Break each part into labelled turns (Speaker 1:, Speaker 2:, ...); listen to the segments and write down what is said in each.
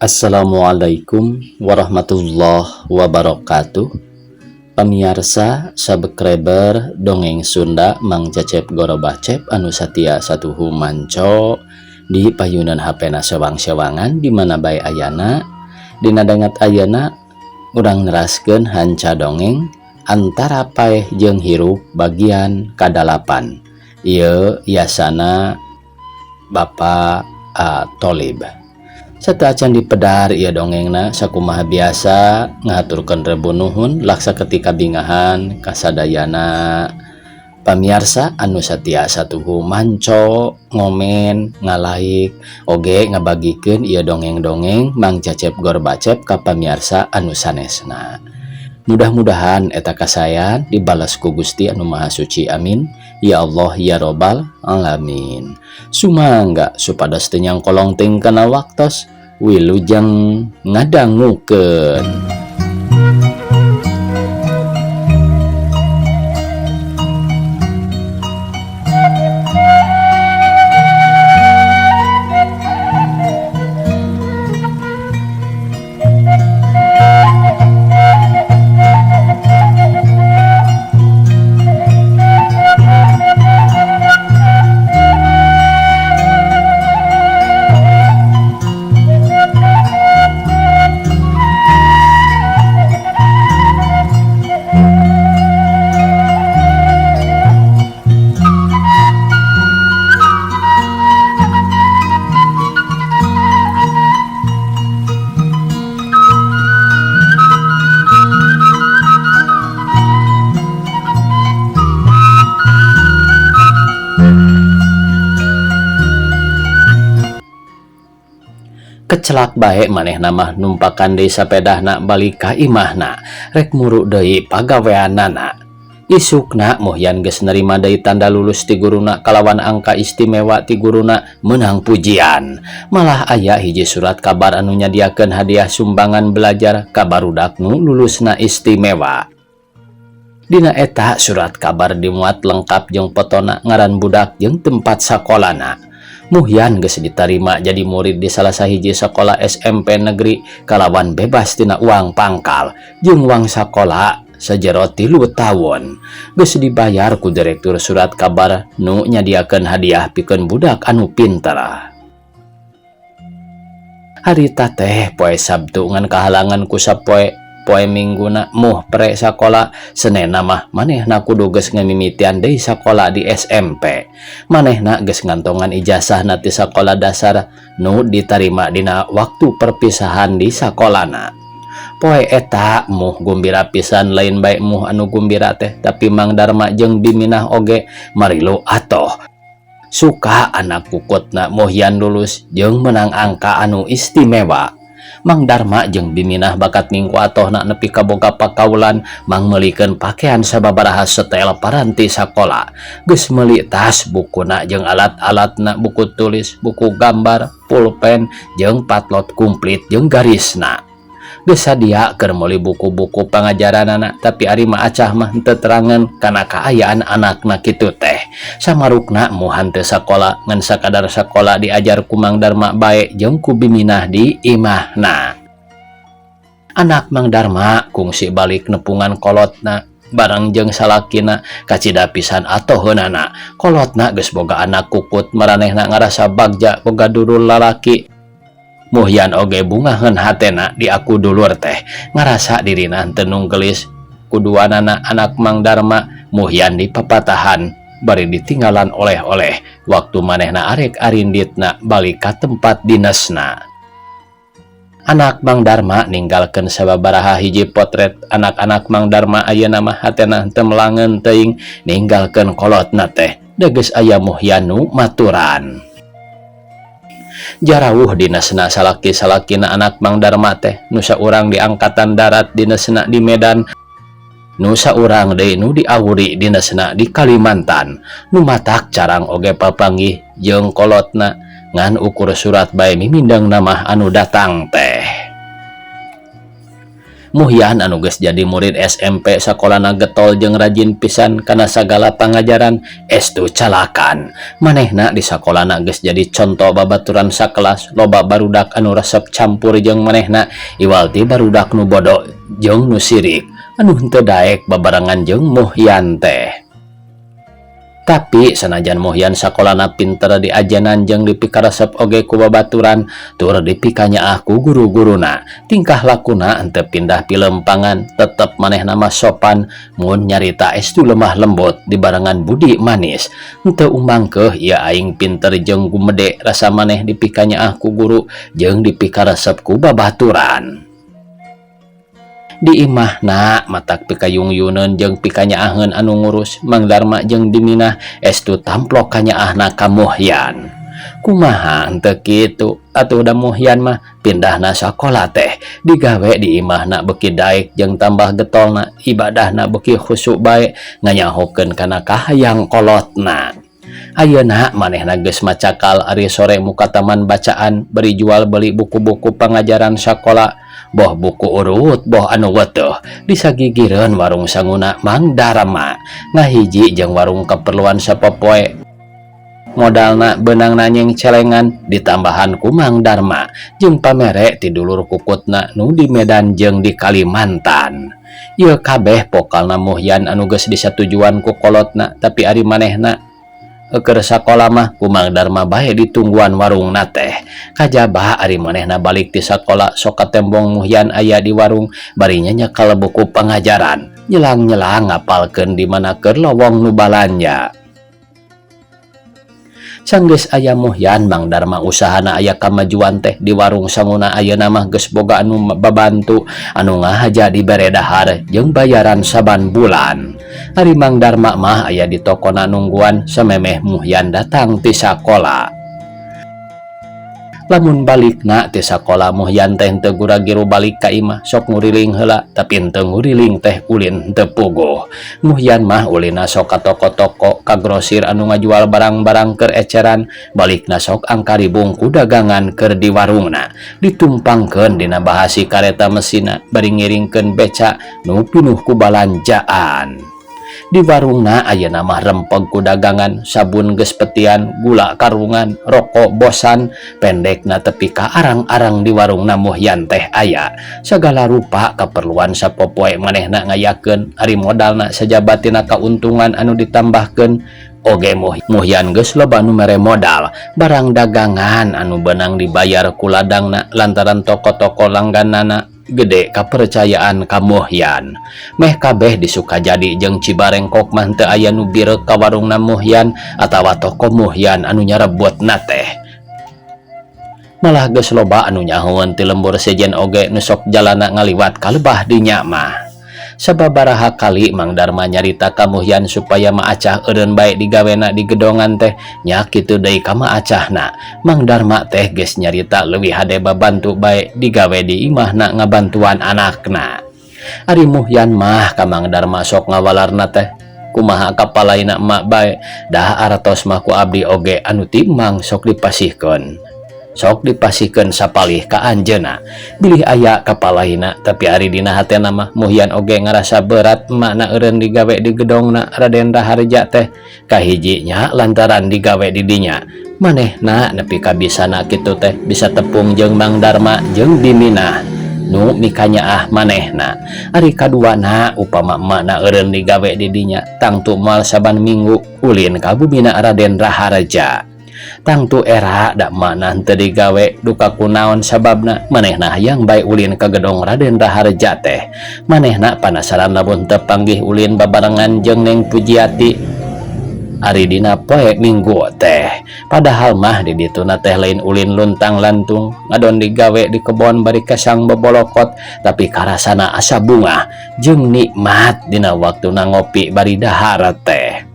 Speaker 1: Assalamualaikum warahmatullahi wabarakatuh. Pamiarsa subscriber Dongeng Sunda Mang Cecep Gorobacep anu satia satuhu manco di payunan HP na sewang-sewangan di mana bae ayana. Dina danget ayana urang neraskeun hanca dongeng Antara Paeh jeung Hirup bagian kadalapan. Ieu yasana Bapak A. Tolib. Sateuacan dipedar ieu dongengna, sakumaha biasa ngahaturkeun rebu nuhun laksa ketika bingahan kasadayana pamiarsa anu satia satuhu manco, ngomen, ngalaik, oge ngabagikeun ieu dongeng-dongeng Mang Cecep Gorbacep ka pamiarsa anu sanesna. Mudah-mudahan eta kasayan dibalas ku Gusti anu Maha Suci, amin ya Allah ya Robbal alamin. Sumangga supados teu nyangkolong teuing kana waktos, wilujeng ngadangukeun. Kecelak bae manehna mah numpakan deui sapedahna balik ka imahna, rek muru deui pagaweanana. Isukna Muhyan geus nerima deui tanda lulus ti guruna kalawan angka istimewa ti guruna meunang pujian. Malah aya hiji surat kabar anu nyadiakeun hadiah sumbangan belajar ka barudak nu lulusna istimewa. Dina eta surat kabar dimuat lengkap jeung fotona, ngaran budak jeung tempat sakolana. Muhyan geus ditarima jadi murid di salah sahiji sekolah SMP negeri kalawan bebas tina uang pangkal jeung uang sakola sajero 3 taun. Geus dibayar ku direktur surat kabar nu nyadiakeun hadiah pikeun budak anu pinter. Harita teh poe Sabtu ngan kahalangan ku sapoe poe Mingguna muh pre sakola. Senena mah manehna kudu geus ngamimitian deui sakola di SMP. Manehna geus ngantongan ijazahna ti sakola dasar nu ditarima dina waktu perpisahan di sakolana. Poe eta muh gumbira pisan, lain bae muh anu gumbira teh, tapi Mang Darma jeung Biminah oge marilu atoh. Suka anak kukutna Muhyan lulus jeung menang angka anu istimewa. Mang Darma jeung Biminah bakat minggu atohna nepi ka boga pakaulan mang meulikeun pakaian sababaraha setel paranti sakola. Geus meuli tas, bukuna jeung alat-alatna, buku tulis, buku gambar, pulpen jeung patlot komplit jeung garisna. Geus sadia keur meuli buku-buku pangajaranana, tapi ari mah acah mah henteu terangan kana kaayaan anakna kitu teh. Samarukna muhan teu sakola ngan sakadar sakola diajar ku Mang Darma bae jeung ku Biminah di imahna. Anak Mang Darma kungsi balik nepungan kolotna barang jeung salakina, kacida pisan atoheunana. Kolotna geus boga anak kukut, maranehna ngarasa bagja boga dulur lalaki. Muhyan oge bungaheun hatena diaku dulur teh, ngarasa dirina henteu nunggelis kuduanana anak Mang Darma. Muhyan dipapatahan bari ditinggalan oleh-oleh waktu manehna arek arinditna balik ka tempat dinasna. Anak Mang Darma ninggalkeun sababaraha hiji potret anak-anak Mang Darma. Ayeuna mah hatena henteu melangeun teuing ninggalkeun kolotna teh, da geus aya Muhyan nu maturan. Jarauh dinasna salaki-salakina anak Mang Darma teh, nu saurang di angkatan darat dinasna di Medan, nu saurang deui nu diawuri dinasna di Kalimantan. Nu matak carang oge papanggih jeung kolotna ngan ukur surat bae mimindeng namah anu datang teh. Muhyan anu geus jadi murid SMP sakolana getol jeung rajin pisan kana sagala pangajaran estu calakan. Manehna di sakolana geus jadi conto babaturan sakelas, loba barudak anu resep campur jeung manehna iwal ti barudak nu bodo jeung nu sirik anu henteu daek babarengan jeung Muhyan teh. Tapi sanajan Muhyan sakolana pinter diajanan jeung dipikaresep oge ku babaturan tur dipikanyaah ku guru-guruna, tingkah lakuna henteu pindah pilempangan, tetep manehna mah sopan mun nyarita estu lemah lembut dibarengan budi manis. Henteu umangkeuh ieu aing pinter jeung gumede rasa maneh dipikanyaah ku guru jeung dipikaresep ku babaturan. Di imahna matak pikayung-yuneun jeung pikanyaaheun anu ngurus Mang Darma jeung Diminah estu tamplok kanyaahna ka Muhyan. Kumaha henteu kitu atuh da Muhyan mah pindahna sakola teh digawe di imahna beuki daek jeung tambah getolna, ibadahna beuki khusuk bae nganyahokeun kana kahayang kolotna. Ayeuna manehna geus macakal ari sore muka taman bacaan bari jual beli buku-buku pangajaran sakola, boh buku urut boh anu weteuh disagigireun warung sanguna Mang Darma ngahiji jeung warung keperluan sapopoe. Modalna beunang nanyeng celengan ditambahan ku Mang Darma jeung pamere ti dulur kukutna nu di Medan jeung di Kalimantan. Ieu kabeh pokalna Muhyan anu geus disatujuan ku kolotna, tapi ari manehna keur sakola mah ku Mang Darma bae ditungguan warungna teh. Kajaba ari manehna balik ti sakola sok katembong Muhyan aya di warung bari nyekal buku pangajaran, nyelang-nyelang ngapalkeun di mana keur lowong nu balanja. Sanggeus aya Muhyan, Mang Darma usahana aya kamajuan teh. Di warung sanguna ayeuna mah geus boga anu babantu anu ngahaja dibere dahar jeung bayaran saban bulan. Ari Mang Darma mah aya di tokona nungguan samemeh Muhyan datang ti sakola. Lamun balikna ti sakola Muhyan teh henteu gura-giru balik ka imah, sok nguriling heula, tapi henteu nguriling teh ulin henteu puguh. Muhyan mah ulinna sok ka toko-toko, ka grosir anu ngajual barang-barang keur eceran, balikna sok angkaribung ku dagangan keur di warungna. Ditumpangkeun dina bahasi kareta mesinna bari ngiringkeun beca nu pinuh ku balanjaan. Di warungna ayeuna mah rempeg ku dagangan, sabun geus petian, gula karungan, rokok bosan, pendekna tepi ka arang-arang di warungna Muhyan teh aya. Sagala rupa kaperluan sapopoe manehna ngayakeun, ari modalna sajabatina kauntungan anu ditambahkeun oge Muhyan geus loba nu mere modal barang dagangan anu beunang dibayar ku ladangna lantaran toko-toko langganana gede kapercayaan ka Muhyan. Meh kabeh di Sukajadi jeung Cibarengkok mah teu aya nu bireuk ka warungna Muhyan atawa toko Muhyan anu nyarebutna teh. Malah geus loba anu nyahoeun ti lembur sejen oge nu sok jalana ngaliwat ka lebah dinya mah. Sababaraha kali Mang Darma nyarita ka Muhyan supaya maacah eureun bae digawena di gedongan teh, nya kitu deui ka maacahna. Mang Darma teh geus nyarita leuwih hade babantu bae digawe di imahna ngabantuan anakna. Ari Muhyan mah ka Mang Darma sok ngawalarna teh, kumaha kapalaina emak bae, dah artos mah ku abdi oge anu ti Mang sok dipasihkeun. Sok dipasihkeun sapalih ka anjeunna bilih aya kapalahina, tapi ari dina hatena mah Muhyan oge ngarasa berat emakna eureun digawe di gedongna Raden Raharja teh. Kahijinya lantaran digawe di dinya manehna nepi ka bisana kitu teh bisa tepung jeung Mang Darma jeung Diminah nu mikanyaah manehna. Ari kaduana upama emakna eureun digawe di dinya tangtu moal saban minggu ulin ka bumina Raden Raharja. Tangtu era dak mana henteu digawe duka kunaon sababna manehna hayang bae ulin ka gedong Raden Raharja teh. Manehna panasaran lamun teu panggih ulin babarengan jeung Neng Pujiati ari dina poe Minggu teh. Padahal mah di dituna teh lain ulin luntang lantung ngadon digawe di kebon bari kasang bebolokot, tapi karasana asa bungah jeung nikmat dina waktuna ngopi bari dahar teh.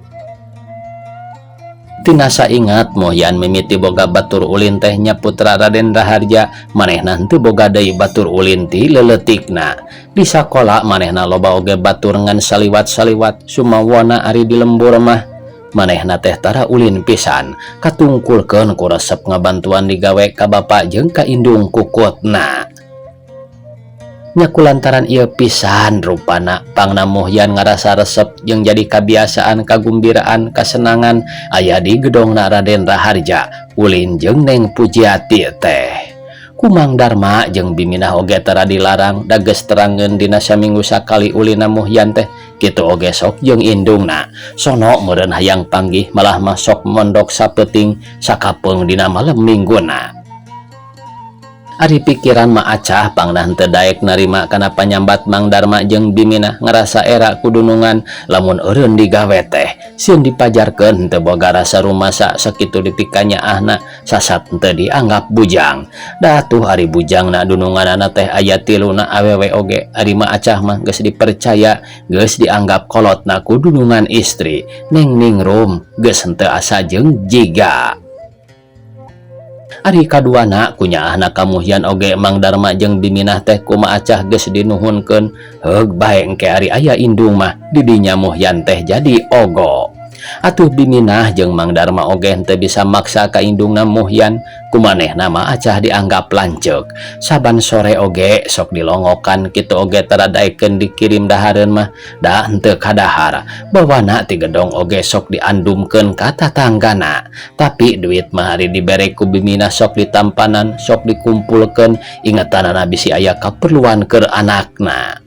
Speaker 1: Tina saingat Muhyan mimiti boga batur ulin teh nya putra Raden Raharja, manehna henteu boga deui batur ulin ti leuletikna. Di sakola manehna loba oge batur ngan saliwat-saliwat sumawona ari di lembur mah manehna teh tara ulin pisan, katungkulkeun ku resep ngabantuan digawe ka bapa jeung ka indung kukutna. Nya kulantaran ieu pisan rupana pangna Muhyan ngarasa resep jeung jadi kabiasaan kagumbiraan kasenangan aya di gedongna Raden Raharja ulin jeung Neng Pujiati teh. Ku Mang Darma jeung Biminah oge tara dilarang da geus terangeun dina saminggu sakali ulina Muhyan teh kitu oge sok jeung indungna. Sono meureun hayang panggih malah mah sok mondok sapeuting sakapeung dina malem mingguna. Ari pikiran mah acah pangna henteu daek narima kana panyambat Mang Darma jeung Biminah ngarasa era ku dunungan lamun eureun digawe teh sieun dipajarkeun henteu boga rasa rumasa sakitu dipikanyaahna sasat henteu dianggap bujang. Datuh ari bujangna dununganana teh aya tiluna awewe oge ari mah acah mah geus dipercaya geus dianggap kolotna ku dunungan istri Neng Ningrum geus henteu asa jeung jiga. Ari kaduana kunyaahna ka Muhyan oge Mang Darma jeung Biminah teh kuma acah geus dinuhunkeun heug bae engke ari aya indung mah didinya Muhyan teh jadi ogo. Atuh Biminah jeung Mang Darma oge henteu bisa maksa ka indungna Muhyan kumanehna mah acah dianggap lanceuk. Saban sore oge sok dilongokan kitu oge tara daekeun dikirim dahareun mah da henteu kadahar. Bawana ti gedong oge sok diandumkeun ka tatanggana. Tapi duit mah ari dibere ku Biminah sok ditampanan sok dikumpulkeun ingetanana bisi aya kaperluan keur anakna.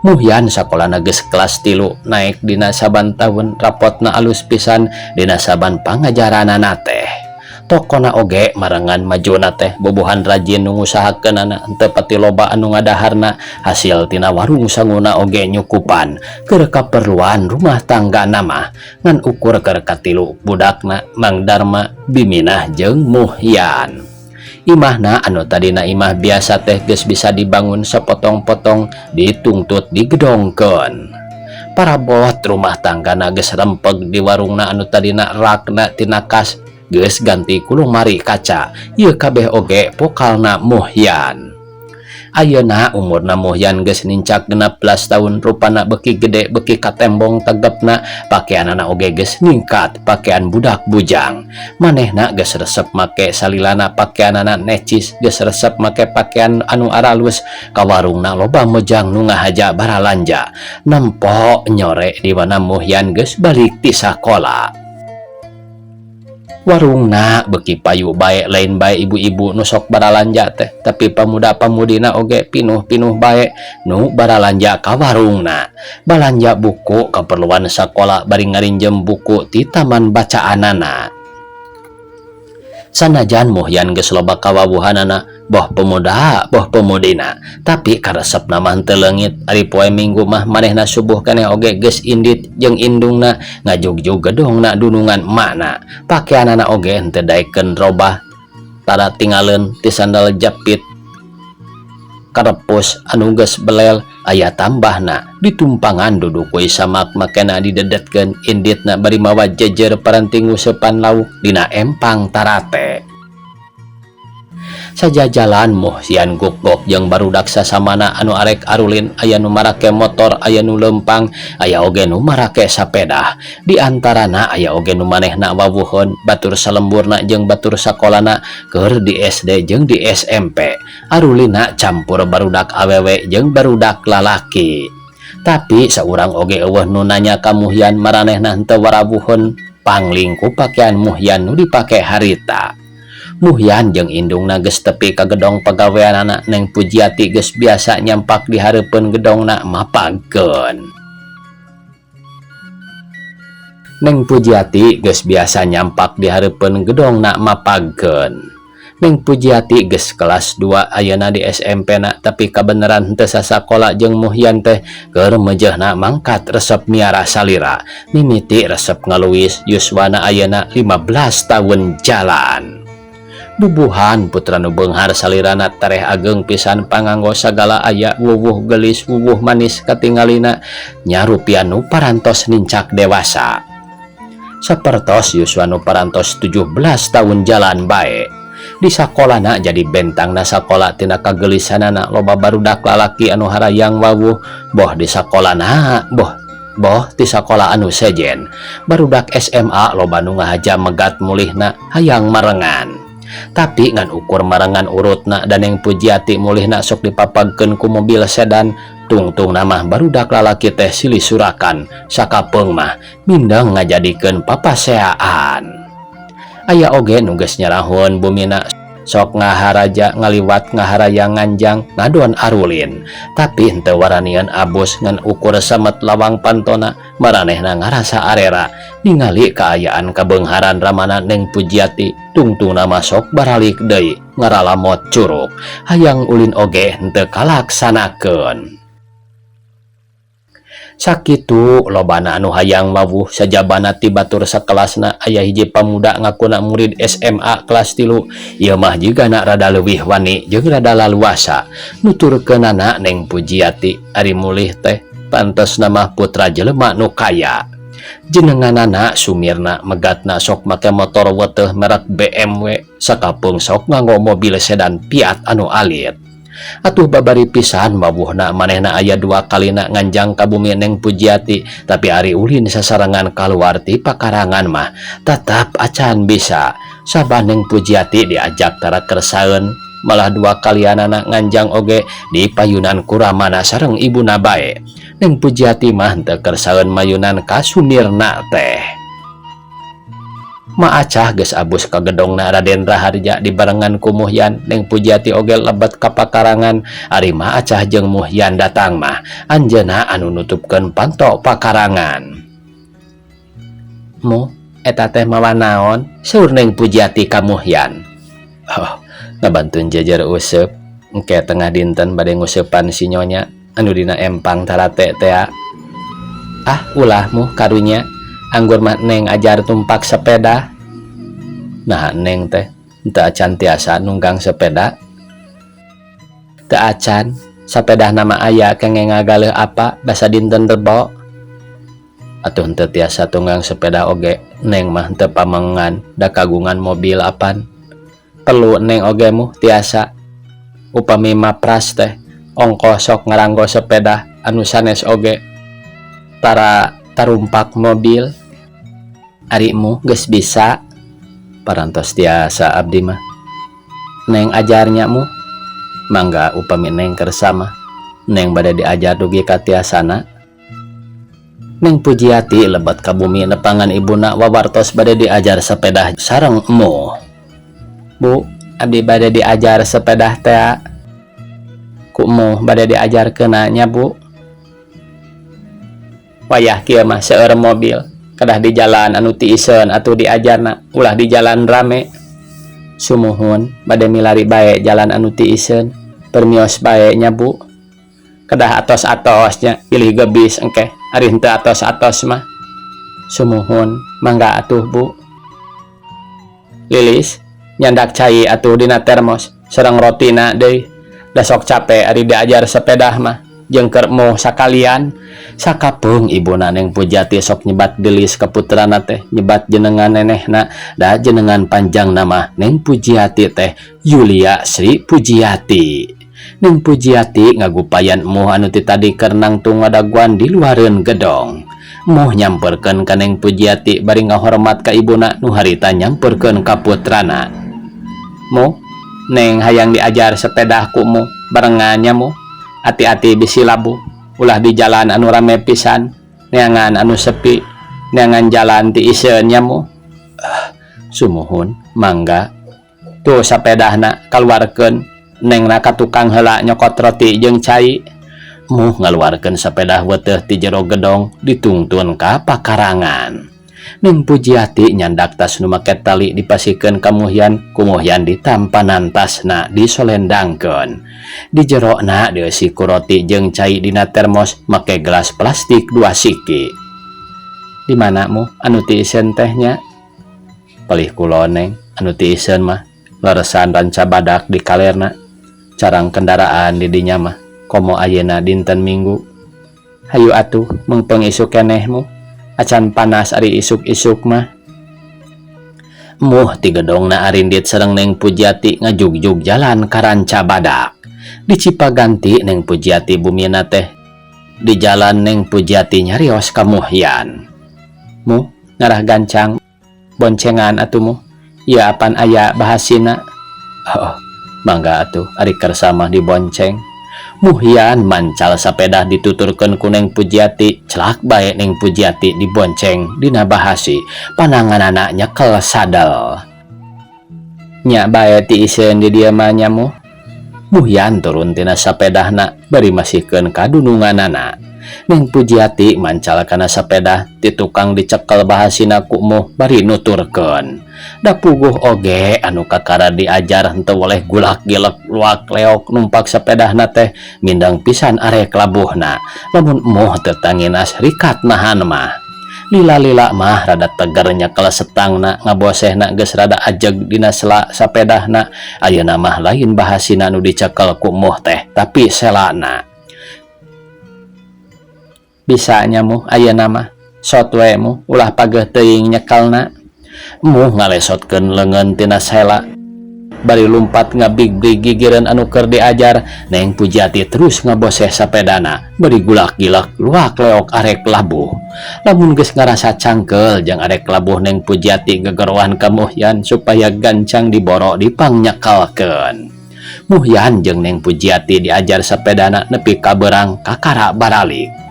Speaker 1: Muhyan sakolana geus kelas 3 naik dina saban taun rapotna alus pisan dina saban pangajaranana teh. Tokona oge marengan majuna teh bubuhan rajin nu ngusahakeunana henteu pati loba anu ngadaharna hasil tina warung sanguna oge nyukupan keur kaperluan rumah tanggana mah ngan ukur keur katilu budakna Mang Darma Biminah jeung Muhyan. Imahna anu tadina imah biasa teh geus bisa dibangun sepotong-potong ditungtut digedongkeun. Parabot rumah tanggana geus rempeg di warungna anu tadina rakna tina kas geus ganti ku lumari kaca. Ieu kabeh oge pokalna Muhyan. Ayeuna umurna Muhyan geus nincak 16 tahun rupana beuki gede beuki katembong tegepna pakeanana oge geus ningkat pakean budak bujang. Manehna geus resep make salilana pakeanana necis geus resep make pakean anu aralus ka warungna loba mojang nu ngahaja baralanja. Nempo nyore di mana Muhyan geus balik ti sakola. Warungna beuki payu bae lain bae ibu-ibu nu sok baralanja teh tapi pamuda-pamudina oge pinuh-pinuh bae nu baralanja ka warungna. Balanja buku kaperluan sakola bari ngarinjem buku ti taman bacaanana. Sanajan Muhyan geus loba kawawuhanana boh pemuda boh pemudina tapi karesepna mah henteu leungit. Ari poe Minggu mah manehna subuh keneh oge geus indit jeung indungna ngajugjug gedongna dunungan emakna. Pakeanana oge henteu daekeun robah tara tingaleun ti sandal jepit karepus anu geus belel aya tambahna ditumpangan duduk we samak makena didedetkeun inditna bari mawa jejer paranti nguseupan lauk dina empang tarate. Sajajalan Muhyan gugok jeung barudak sasamana anu arek arulin aya nu marake motor aya nu leumpang aya oge nu marake sapeda. Di antarana aya oge nu manehna wawuheun batur salemburna jeung batur sakolana keur di SD jeung di SMP. Arulina campur barudak awewe jeung barudak lalaki. Tapi saurang oge eueuh nu nanya ka Muhyan maranehna henteu warawuheun panglingku pakean Muhyan nu dipake harita. Muhyan jeung indungna geus tepi ka gedong pagaweanana Neng Pujiati geus biasa nyampak di hareupeun gedongna mapagkeun. Neng Pujiati geus biasa nyampak di hareupeun gedongna mapagkeun. Neng Pujiati geus kelas 2 ayeuna di SMP na tapi kabeneran henteu sasakola jeung Muhyan teh keur meujeuhna mangkat resep miara salira mimiti resep ngaluis yuswana ayeuna 15 tahun jalan. Bubuhan putra nu beunghar salirana tareh ageng pisan panganggo sagala aya wuwuh gelis wuwuh manis katingalina nyarupia nu parantos nincak dewasa. Sapertos yuswa nu parantos 17 tahun jalan bae. Di sakolana jadi bentangna sakola tina kagelisanana loba barudak lalaki anu harayang wawuh boh di sakolana boh di sakola anu sejen. Barudak SMA loba nu ngahaja megat mulihna hayang marengan. Tapi ngan ukur marengan urutna da Neng Pujiati mulihna sok dipapagkeun ku mobil sedan. Tungtungna mah barudak lalaki teh silih surakan, sakapeung mah mindeng ngajadikeun papaseaan. Aya oge nu geus nyarahoeun bumina, sok ngaharaja ngaliwat ngaharaya nganjang ngadon arulin, tapi henteu waranian abus, ngan ukur samet lawang pantona. Maranehna ngarasa arera ningali kaayaan kabeungharan ramana Neng Pujiati. Tungtungna mah sok baralik deui ngaralamot curug, hayang ulin oge henteu kalaksanakeun. Sakitu lobana anu hayang mawuh, sajabana ti batur sakelasna aya hiji pamuda ngakuna murid SMA kelas 3. Ieu mah jigana rada leuwih wani jeung rada laluasa. Nuturkeunana Neng Pujiati ari mulih teh pantesna mah putra jelema nu kaya. Jenenganana Sumirna, megatna sok make motor weteh merek BMW, sakapeung sok nganggo mobil sedan Fiat anu alit. Atuh babari pisan wawuhna, manehna aya dua kalina nganjang ka bumi Neng Pujiati, tapi ari ulin sasarengan kaluar ti pakarangan mah tetap acan bisa. Sabab Neng Pujiati diajak tara kersaeun, malah dua kalianana nganjang oge di payunan ku ramana sareng ibuna bae. Neng Pujiati mah henteu kersaeun mayunan ka Sumirna teh. Maacah geus abus ka gedongna Raden Raharja dibarengan ku Muhyan. Neng Pujiati oge lebet ka pakarangan. Ari Maacah jeung Muhyan datang mah anjeunna anu nutupkeun panto pakarangan. "Mu, eta teh mawa naon?" saur Neng Pujiati ka Muhyan. "Oh, ngabantuan jejer useup, engke tengah dinten bade nguseupan si nyonya anu dina empang tarate tea." "Ah, ulah mu, karunya. Anggur mah Neng ajar tumpak sepeda." "Nah, Neng teh teu acan tiasa nunggang sepeda?" "Teu acan, sepedana mah aya kengeng ngagaleuh apa basa dinten Rebo." "Atuh henteu tiasa tunggang sepeda oge Neng mah henteu pamengan, da kagungan mobil apan." "Perlu Neng oge mu tiasa. Upami mapras teh ongkoh sok ngaranggo sepeda anu sanes oge tara tarumpak mobil." "Ari mu geus bisa?" "Parantos tiasa abdi mah." "Neng ajar nya, Mu?" "Mangga, upami Neng kersa mah. Neng bade diajar dugi ka tiasana." Neng Pujiati lebet ka bumi nepangan ibuna wawartos bade diajar sepeda sareng Emu. "Bu, abdi bade diajar sepeda tea." "Ku Emu bade diajarkeun nya, Bu?" "Wayah kieu mah seueur mobil, kedah di jalan anu tiiseun atuh diajarna, ulah di jalan rame." "Sumuhun, bade milari bae jalan anu tiiseun. Permios bae nya, Bu." "Kedah atos-atos nya, bilih gebis engke ari henteu atos-atos mah." "Sumuhun, mangga atuh, Bu." "Lilis, nyandak cai atuh dina termos sareng rotina deui. Da sok cape ari diajar sepedah mah, jeung keur Emu sakalian." Sakapeung ibuna Neng Pujiati sok nyebat delis ka putrana teh, nyebat jenengan nenehna, da jenengan panjangna mah Neng Pujiati teh Yulia Sri Pujiati. Neng Pujiati ngagupayan Emuh anu ti tadi keur nangtung ngadaguan di luareun gedong. Emuh nyamperkeun ka Neng Pujiati bari ngahormat ka ibuna nu harita nyamperkeun ka putrana. "Mu, Neng hayang diajar sepedah ku Mu, barengan nya, Mu. Hati-hati bisi labuh. Ulah di jalan anu rame pisan, neangan anu sepi, neangan jalan tiiseun nya, Mu." "Sumuhun, mangga." "Tuh sapedahna kaluarkeun, Neng ka tukang heula nyokot roti jeung cai." Muh ngaluarkeun sepeda weteh ti jero gedong ditungtun ka pakarangan. Neng Pujiati nyandak tas nu make tali dipasihkeun ka Muhyan, ku Muhyan ditampanan tasna disolendangkeun. Di jerona dieusi ku roti jeung cai dina termos make gelas plastik dua siki. "Di mana, Mu, anu tiiseun teh nya?" "Palih kulon, Neng, anu tiiseun mah, leresan Rancabadak di kalerna. Carang kendaraan di dinya mah, komo ayeuna dinten Minggu." "Hayu atuh, meungpeung isuk keneh, Mu. Acan panas ari isuk-isuk mah." Muh ti gedongna arindit sareng Neng Pujiati ngajugjug jalan ka Rancabadak. Di Cipaganti Neng Pujiati bumina teh. Di jalan Neng Pujiati nyarios ka Muhyan. "Mu, ngarah gancang boncengan atuh, Mu. Ieu apan aya bahasina. Oh, mangga atuh ari kersa mah dibonceng. Muhyan mancal sapedah dituturkeun ku Neng Pujiati, celak bae Neng Pujiati dibonceng dina bahasi, pananganana nyekel sadel. Nya bae tiiseun di dieu mah nya Muh. Muhyan turun tina sapedahna bari masihkeun ka dununganana. Neng Pujiati mancal kana sapedah ti tukang dicekel bahasina ku Muh bari nuturkeun. Da puguh oge anu kakara diajar henteu weleh gulak gilek luak leok numpak sapedahna teh mindeng pisan arek labuhna. Lamun Muh teu tanginas rikat nahan mah. Lila-lila mah rada teger nyekel setangna ngabosehna geus rada ajeg dina sela sapedahna. Ayeuna mah lain bahasina nu dicekel ku Muh teh tapi selana. Bisa nya Muh ayeuna mah sot we Muh ulah pageuh teuing nyekelna. Muh ngalesotkeun leungeun tina sela bari lumpat ngabigbig gigireun anu keur diajar. Neng Pujiati terus ngaboseh sapedana bari gulak-gilek luak leok arek labuh. Lamun geus ngarasa cangkeul jeung arek labuh Neng Pujiati gegeroan ka Muhyan supaya gancang diboro dipangnyekkelkeun. Muhyan jeung Neng Pujiati diajar sapedana nepi ka beurang kakara baralik.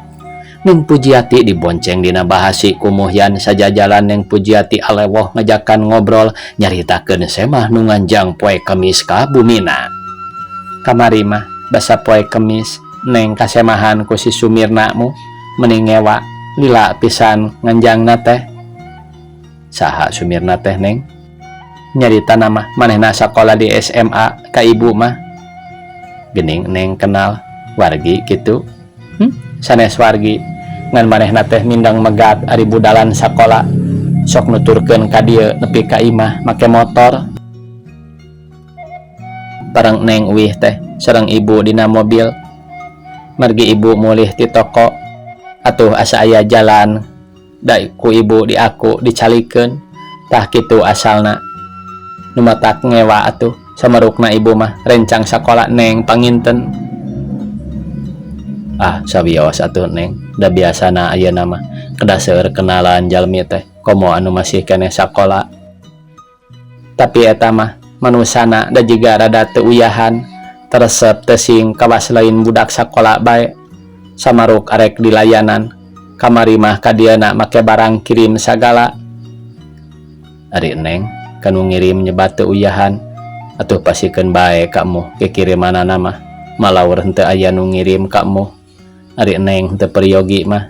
Speaker 1: Neng Pujiati dibonceng dina bahasi ku Muhyan sajajalan Neng Pujiati alewoh ngajakan ngobrol nyaritakeun semah nu nganjang poe Kemis ka bumina. Kamari mah basa poe Kemis Neng kasemahan ku si Sumirna mu meni ngewa lila pisan nganjangna teh. Saha Sumirna teh Neng? Nyaritana mah manehna sakola di SMA ka ibu mah. Geuning Neng kenal wargi kitu. Sanes wargi ngan manehna teh mindang megat ari budalan sakola sok nuturkeun ka dieu nepi ka imah make motor. Bareng Neng uih teh sareng ibu dina mobil. Margi ibu mulih ti toko atuh asa aya jalan da ku ibu diaku dicalikeun tah kitu asalna. Nu matak ngewa atuh samarukna ibu mah rencang sakola Neng panginten. Ah sawios atuh Neng da biasana ayeuna mah kedah seueur kenalan jalmi teh komo anu masih keneh sakola. Tapi eta mah manusana da jiga rada teu uyahan teresep teu sing kawas lain budak sakola bae samaruk arek dilayanan kamari mah ka dieuna make barang kirim sagala. Ari Neng kanu ngirim nyebat teu uyahan atuh pasikeun bae ka Muh kikirimanana mah malaur henteu aya nu ngirim ka Muh. Ari Neng teu peryogi mah.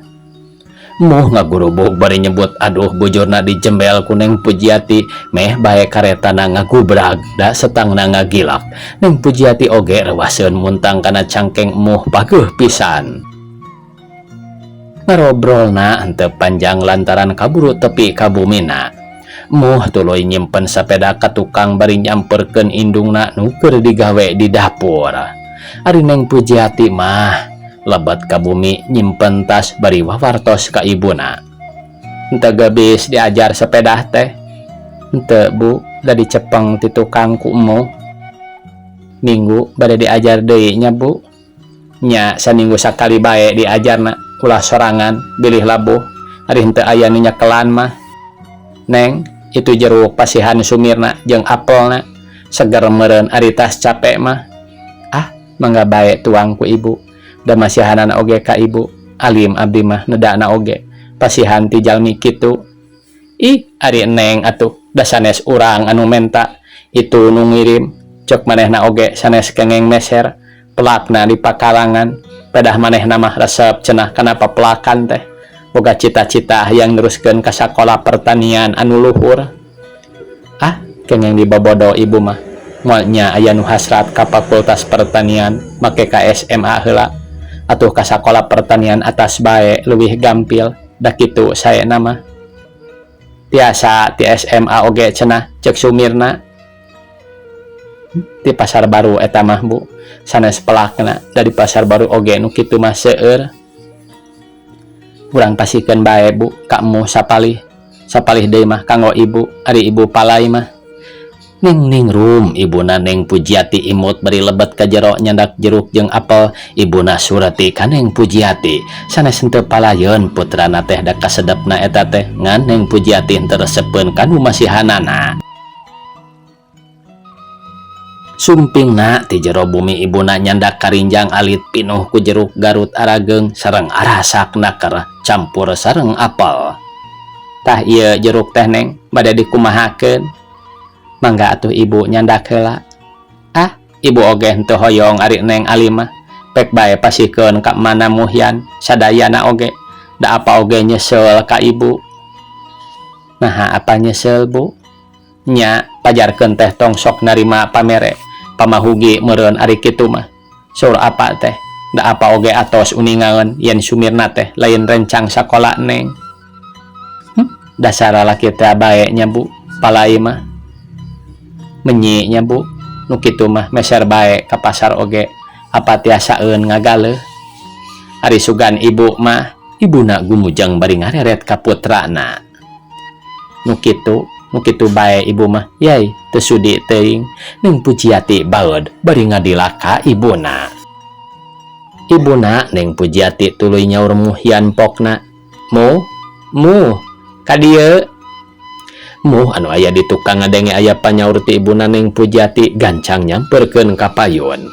Speaker 1: Muh ngagurubug bari nyebut aduh bujurna dijembel ku Neng Pujiati meh bae karetana ngagubrag da setangna ngagilak. Neng Pujiati oge rewaseun muntang kana cangkeng Muh pageuh pisan. Ngarobrolna henteu panjang lantaran kaburu tepi ka bumina. Muh tuluy nyimpen sapeda ka tukang bari nyamperkeun indungna nu keur digawe di dapur. Ari Neng Pujiati mah lebet ka bumi nyimpen tas bari wawartos ka ibuna. Henteu geubis diajar sepedah teh. Henteu Bu, da dicepeng ti tukang ku Emuh. Minggu bade diajar deui nya Bu. Nya saminggu sakali bae diajarna ulah sorangan bilih labuh ari henteu aya nu nyekelan mah. Neng, itu jeruk pasihan Sumirna jeung apelna seger meureun ari tas capek mah. Ah, mangga bae tuang ku ibu. Da masihanana oge ka ibu alim abdi mah nedana oge pasihan ti jalmi kitu. Ih ari Neng atuh da sanes urang anu menta itu nu ngirim cek manehna oge sanes kengeng meser pelakna di pakarangan pedah manehna mah resep cenah kana pepelakan teh boga cita-cita hayang neruskeun ka sakola pertanian anu luhur. Ah kengeng dibobodo ibu mah moal nya aya nu hasrat ka fakultas pertanian make ka SMA heula atuh ka sakola pertanian atas bae leuwih gampil da kitu saena mah. Tiasa ti SMA oge cenah cek Sumirna. Ti Pasar Baru eta mah Bu sanes pelakna da di Pasar Baru oge nu kitu mah seueur. Urang pasikeun bae Bu ka Emuh sapalih sapalih deui mah kanggo ibu ari ibu palai mah. Ning ning rum ibuna Neng Pujiati imut bari lebet ka jero nyandak jeruk jeung apel ibuna surati ka Neng Pujiati sanes henteu palayeun putrana teh da kasedepna eta teh ngan Neng Pujiati henteu resepeun kanu masihanana. Sumpingna ti jero bumi ibuna nyandak karinjang alit pinuh ku jeruk garut arageung sareng arasak naker campur sareng apel. Tah ieu jeruk teh Neng, bade dikumahakeun? Mangga atuh ibu nyandak heula. Ah, ibu oge henteu hoyong ari Neng Ali mah. Pek bae pasihkeun ka mana Muhyan sadayana oge. Da apa oge nyesel ka ibu. Naha apa nyesel, Bu? Nya pajarkeun teh tong sok narima pamere. Pamahugi meureun ari kitu mah. Saur apa teh? Da apa oge atos uningaeun yen sumirna teh lain rencang sakola Neng. Dasar lalaki teh bae nya Bu, palai mah. Menyi nya Bu, nu kitu mah meser bae ka pasar oge apa tiasaeun ngagaleuh. Ari sugan ibu mah, ibuna gumujeng bari ngareret ka putrana. Nu kitu, nu kitu bae ibu mah, yai teu sudi teuing. Neng Pujiati baeud bari ngadila ka ibuna. Ibuna Neng Pujiati tuluy nyaur Muhyan pokna. Mu, mu, ka dieu. Muh anu aya di tukang ngadenge aya panyaur ti ibuna Neng Pujiati gancang nyamperkeun ka payun.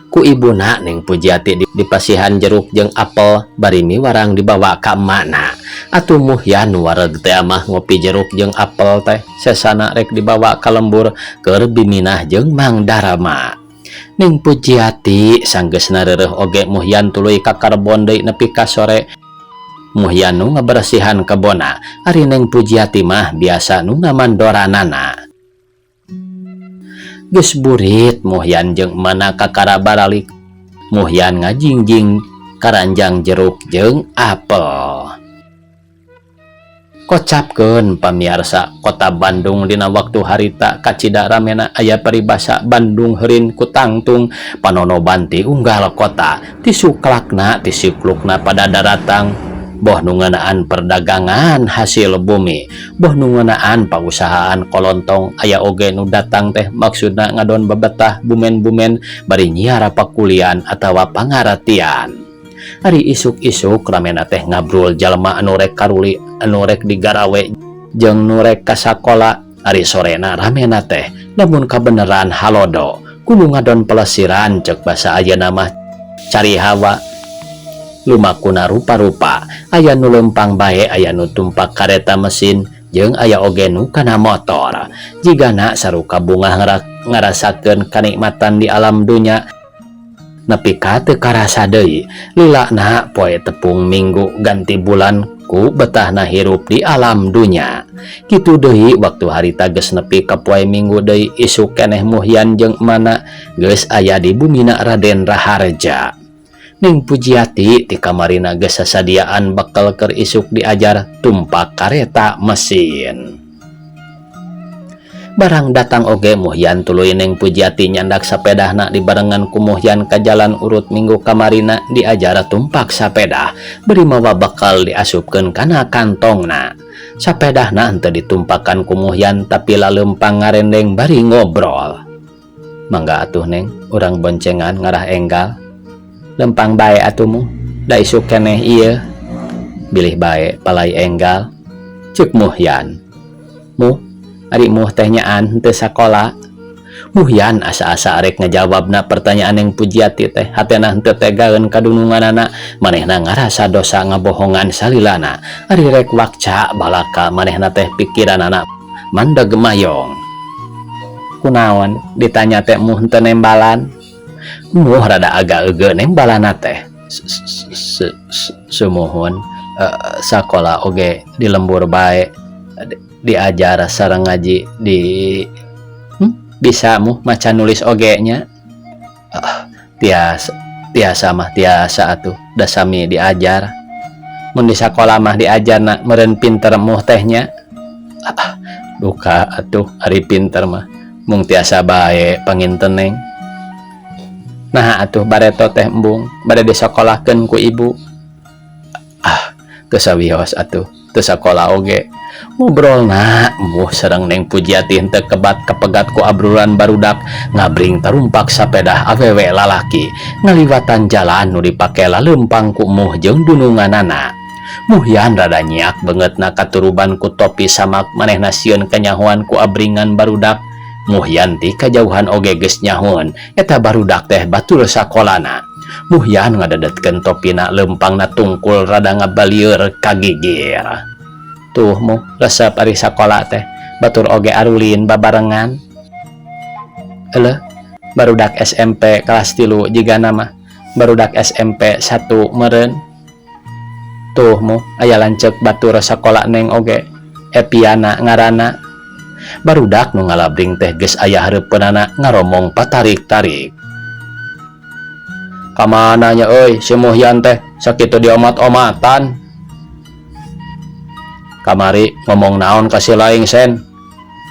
Speaker 1: Ku ibuna Neng Pujiati dipasihan jeruk jeung apel bari miwarang dibawa ka emakna. Atuh Muhyan wareg teh mah ngopi jeruk jeung apel teh sesana rek dibawa ka lembur keur biminah jeung Mang Darma. Neng Pujiati sanggeusna reureuh oge Muhyan tuluy ka karbon deui nepi ka sore. Muhyan nu ngaberesihan kebona, ari Neng Pujiati mah biasa nu ngamandoranana. Geus burit Muhyan jeung emana kakara baralik. Muhyan ngajingjing karanjang jeruk jeung apel. Kocapkeun pamiarsa, kota Bandung dina waktu harita kacida ramena. Aya paribasa Bandung heurin ku tangtung, panono banti unggal kota ti suklakna ti siklukna pada daratang, boh nu ngeunaan perdagangan hasil bumi, boh nu ngeunaan pausahaan kolontong. Aya oge nu datang teh maksudna ngadon babetah bumen-bumen bari nyiar pakulian atawa pangaratian. Ari isuk-isuk ramena teh ngabrul jalma anu rek karuli, anu rek digarawe, jeung nu rek ka sakola. Ari sorena ramena teh lamun kabeneran halodo kudu ngadon pelesiran, cek basa ayeuna mah cari hawa. Lumakuna rupa-rupa, aya nu lempang bae, aya nu tumpak kareta mesin, jeung aya oge nu kana motor. Jigana saruka bungah ngarasakeun kanikmatan di alam dunya nepi ka teu karasa deui lilana poe tepung minggu ganti bulan ku betahna hirup di alam dunya. Kitu deui waktu harita geus nepi ka poe Minggu deui, isuk keneh Muhyan jeung emana geus aya di bumina Raden Raharja. Ning Pujiati ti kamarina geus sasadiaan bekal keur isuk diajar tumpak kareta mesin. Barang datang oge Muhyan tuluy Neng Pujiati nyandak sapedahna, dibarengan ku Muhyan ka jalan urut. Minggu kamarina diajar tumpak sapeda bari mawa bekal diasupkeun kana kantongna. Sapedahna henteu ditumpakan ku Muhyan, tapi laleumpang ngarendeng bari ngobrol. Mangga atuh Neng, urang boncengan ngarah enggal. Lempang bae atuh mu, da isuk keneh ieu. Bilih bae palai enggal, cek Muhyan. Mu, ari Muh teh nyaan henteu sakola? Muhyan asa-asa arek ngajawabna pertanyaan Neng Pujiati teh, hatena henteu tegaeun kadununganana. Manehna ngarasa dosa ngabohongan salilana. Ari rek wakca balaka manehna teh pikiranana mandeg mayong. Kunaon ditanya teh Muh henteu nembalan? Muh rada agak eugeun nembalana teh. Sumuhun, sakola oge di lembur bae, diajar sareng ngaji di bisa Muh maca nulis oge nya? Tiasa, tiasa mah tiasa atuh, da sami diajar. Mun di sakola mah diajarna meureun pinter Muh teh nya? Duka atuh ari pinter mah, mung tiasa bae panginten, Neng. Nah atuh bareto teh embung bade disakolahkeun ku ibu? Ah, teu sawios atuh, teu sakola oge. Ngobrolna Muh sareng Neng Pujiati henteu kebat kapegat ku abrulan barudak ngabring tarumpak sapedah awewe lalaki ngaliwatan jalan nu dipake laleumpang ku Muh jeung dununganana. Muhyan rada nyiak beungeutna katuruban ku topi samak. Manehna sieun kanyahoan ku abringan barudak. Muhyan ti kajauhan oge geus nyahoeun eta barudak teh batur sakolana. Muhyan ngadedetkeun topina leumpangna tungkul rada ngabalieur ka gigir. Tuh Muh, resep ari sakola teh, batur oge arulin babarengan. Eleuh, barudak SMP kelas 3 jigana mah, barudak SMP 1 meureun. Tuh Muh, aya lanceuk batur sakola Neng oge, Epiana ngaranna. Barudak nu ngalabring teh geus aya hareupeunana ngaromong patarik-tarik. Kamana nya euy si Muhyan teh sakitu diomat-omatan. Kamari ngomong naon ka si Laing Sen?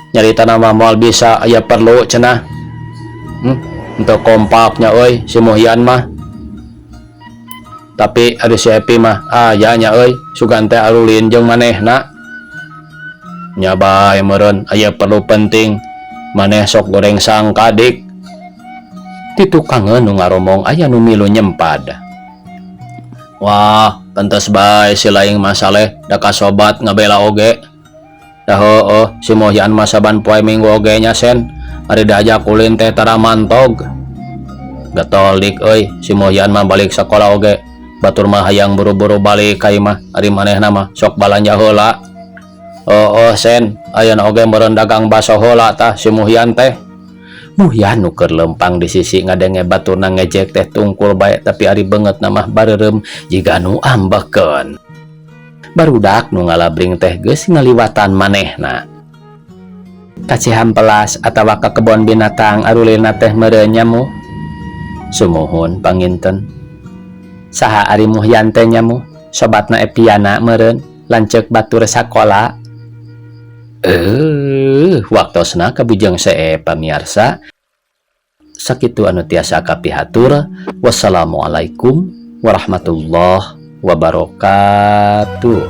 Speaker 1: Nyaritana mah moal bisa aya perlu cenah. Henteu kompaknya euy si Muhyan mah. Tapi ari si Epi mah aya nya euy, sugan teh arulin jeung manehna. Nya bae meureun aya perlu penting. Maneh sok goreng sangka dik. Ti tukangeun nu ngaromong aya nu milu nyempad. Wah, pantes bae si Laing mah saleh da ka sobat ngabela oge. Da heueuh si Muhyan mah saban poe Minggu oge nya Sen. Ari diajak ulin teh tara mantog. Getol dik euy, si Muhyan mah balik sakola oge. Batur mah hayang buru-buru balik ka imah, ari manehna mah sok balanja heula. Heueuh Sen, ayeuna oge meureun dagang baso heula tah si Muhyan teh. Muhyan nu keur lempang di sisi ngadenge baturna ngejek teh tungkul bae, tapi ari beungeutna mah bareureum jiga nu ambekeun. Barudak nu ngalabring teh geus ngaliwatan manehna. Ka Cihampelas atawa ka kebon binatang arulilna teh meureun nya Muh. Sumuhun panginten. Saha ari Muhyan teh nya Muh? Sobatna Epiana meureun, lanceuk batur sakola. Waktosna kabujeng see pamiarsa. Sakitu anu tiasa kapihatur. Wassalamualaikum warahmatullahi wabarakatuh.